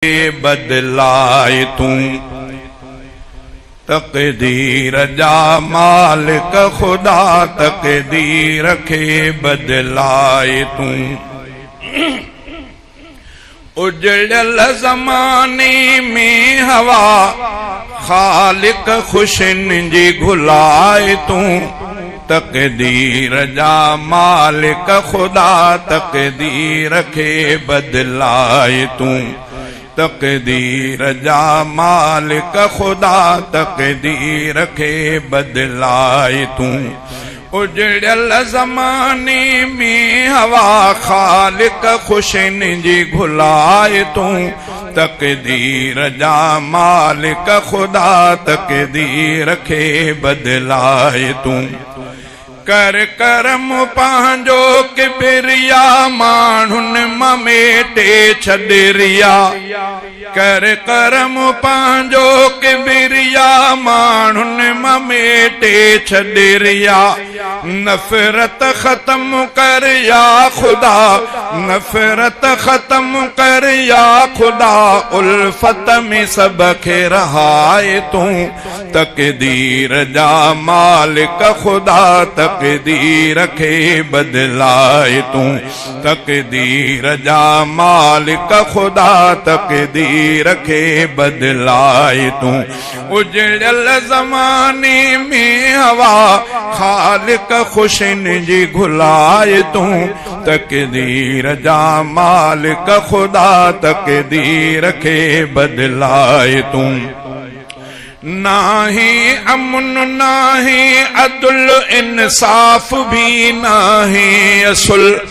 بدلائي تون تقدير جا مالڪ خدا تقدير کي بدلائي تون اجڙيل زماني ۾ هوا خالق خوشين جي گهلائي تون تقدير جا مالڪ خدا تقدير کي بدلائي تون تقدير جا مالڪ خدا تقدير کي بدلائي تون اجڙيل زماني ۾ هوا خالق خوشين جي گهلائي تون تقدير جا مالڪ خدا تقدير کي بدلائي تون ڪر ڪرم پنهنجو ڪبريا ماڻهن مان ميٽي ڇڏ ريا ڪر ڪرم پنهنجو ڪبريا ماڻهن مان ميٽي ڇڏ ريا نفرت ختم ڪر يا خدا نفرت ختم ڪر يا خدا الفت ۾ سڀ کي رهائي تون تقدير جا مالڪ خدا تقدير کي بدلائي تون تقدير جا مالڪ خدا تقدير کي بدلائي تون اجڙيل زماني ۾ هوا خالق خوشين جي گهلائي تون تقدير جا مالڪ خدا تقدير کي بدلائي تون ناهي امن ناهي عدل انصاف به ناهي اصل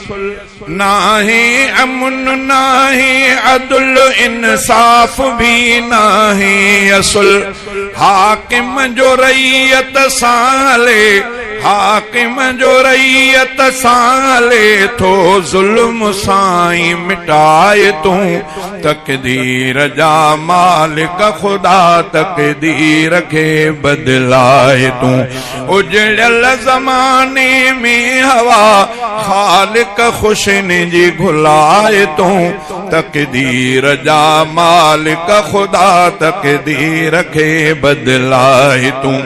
ناهي امن ناهي عدل انصاف به ناهي اصل حاڪم جو رعيت سان هلي حاڪم جو رعيت سان هلي ٿو ظلم سائين مٽائي تون تقدير جا مالڪ خدا تقدير کي بدلائي تون اجڙيل زماني ۾ هوا خالق خوشين جي گهلائي تون تقدير جا مالڪ خدا تقدير کي بدلائي تون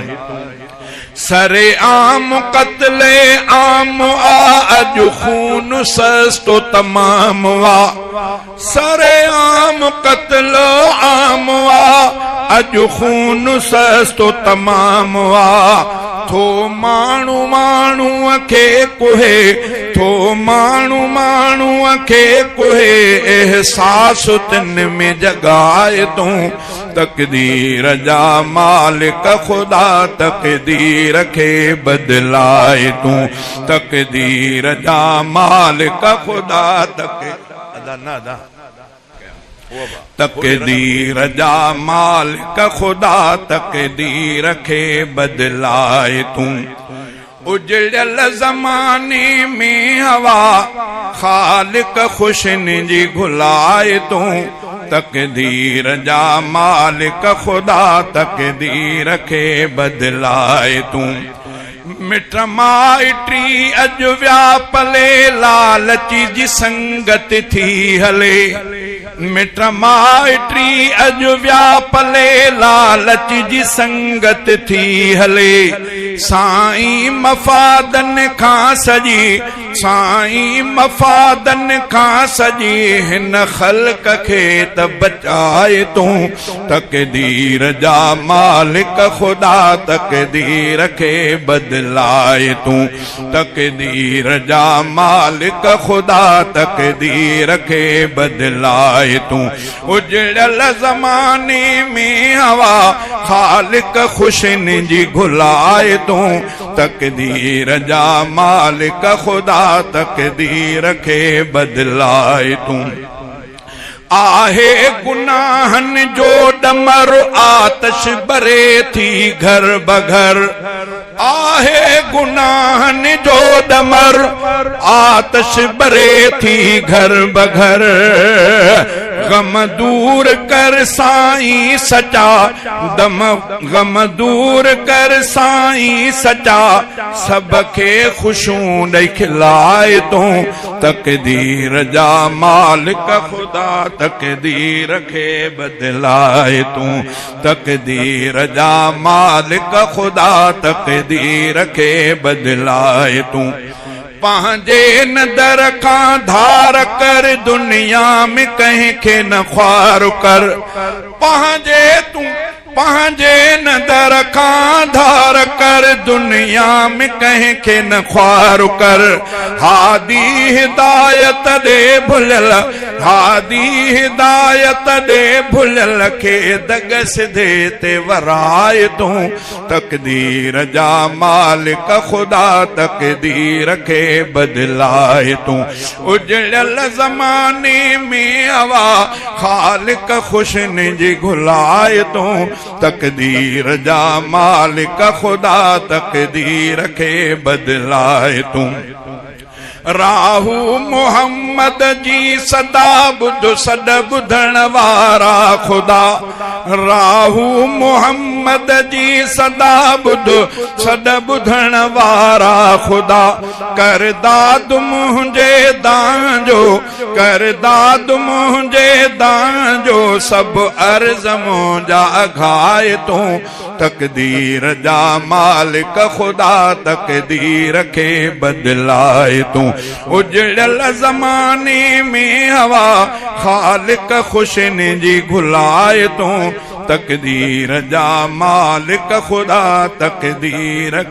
سر عام قتل عام آ اڄ خون سستو تمام وا سر عام قتل عام آ اڄ خون سستو تمام آ ٿو ماڻهو ماڻهوء کي ڪهي ٿو ماڻهو ماڻهوء کي ڪهي احساس تن ۾ جڳائي تون تقدير جا مالڪ خدا تقدير کي بدلائي تون تقدير جا مالڪ خدا تقدير جا مالڪ خدا تقدير کي بدلائي تون اجڙيل زماني ۾ هوا خالق خوشين جي گهلائي تون تقدير جا مالڪ خدا تقدير کي بدلائي تون مٽ مائٽي اڄ ويا پلي لالچي جي سنگت ٿي هلي مٽ مائٽي اڄ ويا پلي لالچ جي سنگت ٿي هلي سائين مفادن کان سڄي سائين مفادن کان سڄي هن خلق کي ته بچائي تون تقدير جا مالڪ خدا تقدير کي بدلائي تون تقدير جا مالڪ خدا تقدير کي بدلائي تون اجڙيل زماني ۾ هوا خالق خوشين جي گهلائي تون تقدير جا مالڪ خدا تقدير کي بدلائي تون آهي گناهن جو ڏمر آتش ٻري ٿي گهر بگهر آهي گناهن جو ڏمر آتش ٻري ٿي گهر بگهر. غم دور ڪر سائين سچا دم غم دور ڪر سائين سچا سڀ کي خوشيون ڏئي کلائي تون تقدير جا مالڪ خدا تقدير کي بدلائي تون تقدير جا مالڪ خدا تقدير کي بدلائي تون پنهنجي نظر کان ڌار ڪر دنيا ۾ ڪنهن کي نه خوار ڪر پنهنجي تون پنهنجي نظر کان ڌار ڪر دنيا ۾ ڪنهن کي نه خوار ڪر هادي هدايت ڏي ڀليل هادي هدايت ڏي ڀليل کي دڳ سڌي تي ورائي تون تقدير جا مالڪ خدا تقدير کي بدلائي تون اجڙيل زماني ۾ هوا خالق خوشين جي گهلائي تون تقدير جا مالڪ خدا تقدير کي بدلائي تون راهو محمد جي صدا ٻڌ سڏ ٻڌڻ وارا خدا راهو محمد جي صدا ٻڌ سڏ ٻڌڻ وارا خدا ڪر داد منهنجي دانهن جو ڪر داد منهنجي دانهن جو سڀ عرض منهنجا اگهائي تون تقدير جا مالڪ خدا تقدير کي بدلائي تون اجڙيل زماني ۾ هوا خالق خوشين جي گهلائي تون تقدير جا مالڪ خدا تقدير کي.